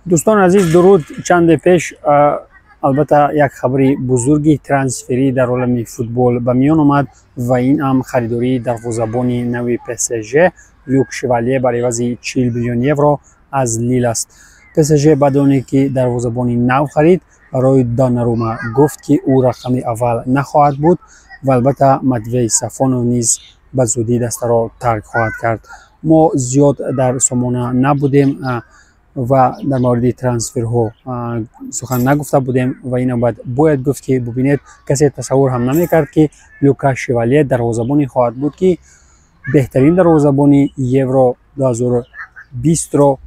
Дӯстони азиз, дуруд. Чанде пеш, албатта, як хабари бузурги трансферӣ дар олами футбол ба миён омад ва ин ҳам харидории дарвозабони нави ПСЖ Люк Шевале бар ивази 40 миллион евро аз Лил аст. ПСЖ баъд оне ки дарвозабони нав харид, барои Донарума гуфт, ки ӯ рақами аввал нахоҳад буд ва албатта Матвей Сафонов низ ба зудӣ дастаро тарк хоҳад кард. Мо зиёд дар сомона набудем ва дар мавриди трансферҳо сухан нагуфта будем ва ин навбат бояд гуфт, ки бубинед, касе тасаввур ҳам намекард, ки Люка Шевале дарвозабоне хоҳад буд, ки беҳтарин дарвозабони Евро 2020-ро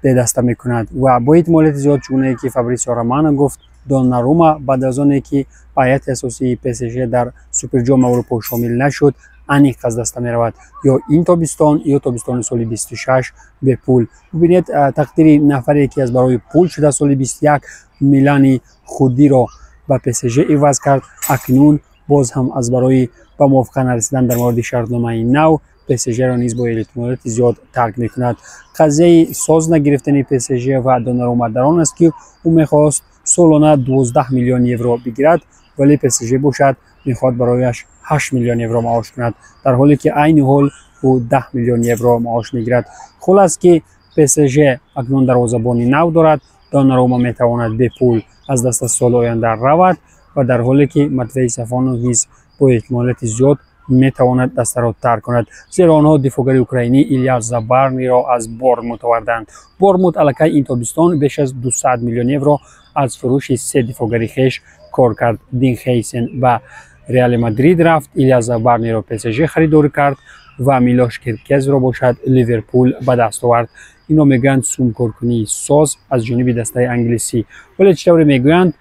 бедаста мекунад. Ва бо эҳтимолияти зиёд, чунае ки Фабрисио Романо гуфт, Донарума баъд аз оне ки ба ҳайати асосии ПСЖ дар Суперҷоми Аврупо шомил нашуд, аниқ аз даста меравад ё ин тобистон, ё тобистони соли 26 бепул. Бубинед, тақдири нафаре, ки аз барои пул шуда соли 21 Милани худиро ба ПСЖ иваз кард, акнун боз ҳам аз барои ба мувофиқа нарасидан дар мавриди шартномаи нав ПСЖ-ро низ бо эҳтимолияти зиёд тарк мекунад. Қазияи соз нагирифтани ПСЖ ва Донарума дар он аст, ки ӯ мехост солона 12 миллион евро бигирад, вале ПСЖ бошад, мехоҳад барояш 8 миллион евро маош кунад, дар ҳоле ки айни ҳол ӯ 10 миллион евро маош мегирад. Хулас ки ПСЖ акнун дарвозабони нав дорад, Донарума метавонад бепул аз даста соли оянда равад ва дар ҳоле ки Матвей Сафонов низ бо эҳтимолияти зиёд метавонад дастаро тарк кунад, зеро онҳо дифоъгари украинӣ Иля Забарниро аз Борнмут оварданд. Борнмут аллакай ин тобистон беш аз 200 миллион евро аз фурӯши се дифоъгари хеш кор кард. Дин Хейсен ба Реали Мадрид рафт, Иля Забарниро ПСЖ харидорӣ кард ва Милош Киркезро бошад, Ливерпул ба даст овард. Инро мегӯянд сумкоркунии соз аз ҷониби дастаи англисӣ. Вале чӣ тавре мегӯянд,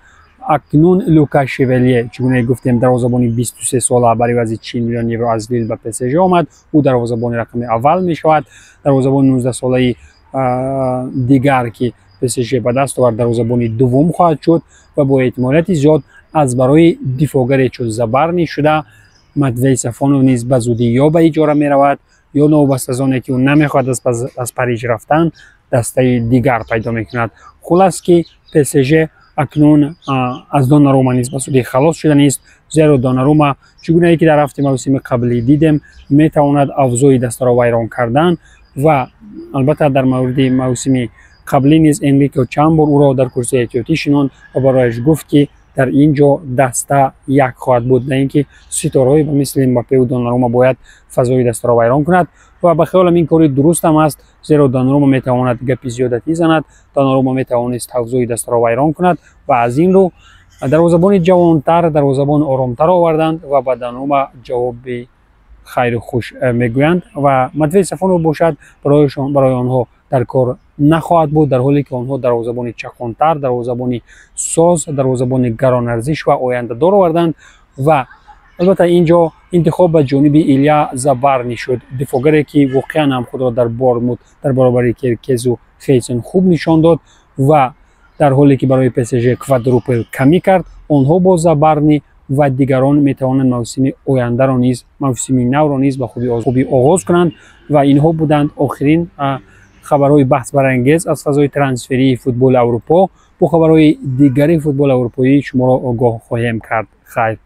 акнун Лука Шевеле, чӣ гуна гуфтем, дарвозабони 23 сола бар ивази 40 миллион евро аз Лил ба ПСЖ омад. Ӯ дарвозабони рақами аввал мешавад. Дарвозабони 19 солаи дигар, ки ПСЖ ба даст овард, дарвозабони дуввум хоҳад шуд ва бо эҳтимолияти зиёд аз барои дифоъгаре чун Забарни шуда, Матвей Сафонов низ ба зудӣ ё ба иҷора меравад, ё новобаста аз оне ки ӯ намехоҳад аз Париж рафтан, дастаи дигар пайдо мекунад. Хулас ки ПСЖ акнун аз Донарума низ ба зудӣ халос шуданист, зеро Донарума, чӣ гунае ки дар рафти мавсими қаблӣ дидем, метавонад авзои дастаро вайрон кардан. Ва албатта дар мавриди мавсими қаблӣ низ Энрико чанд бор ӯро дар курсии эҳтиётӣ шинонд ва барояш гуфт, ки дар ин ҷо даста як хоҳад буд, на ин ки ситораҳое ба мисли Мбаппеу Донарума бояд фазои дастаро вайрон кунад. Ва ба хаёлам, ин кори дурустам аст, зеро Донарума метавонад гапи зиёдатӣ занад, Донарума метавонист авзои дастаро вайрон кунад ва аз ин рӯ дарвозабони ҷавонтар, дарвозабони оромтар оварданд ва ба Донарума ҷавоби хайру хуш мегӯянд. Ва Матвей Сафонов бошад, барои онҳо дар кор нахоҳад буд, дар ҳоле ки онҳо дарвозабони чақонтар, дарвозабони соз, дарвозабони гаронарзиш ва ояндадор оварданд. Ва албатта ин ҷо интихоб ба ҷониби Иля Забарни шуд, дифоъгаре ки воқеан ҳам худро дар Борнмут дар баробари Керкезу Хейсен хуб нишон дод ва дар ҳоле ки барои ПСЖ квадрупл камӣ кард. Онҳо бо Забарни ва дигарон метавонанд мавсими ояндаро низ, мавсими навро низ ба хубӣ оғоз кунанд. Ва инҳо буданд охирин хабарҳои баҳсбарангез аз фазои трансферии футболи Аврупо. Бо хабарҳои дигари футболи аврупоӣ шуморо огоҳ хоҳем кард. Хайр.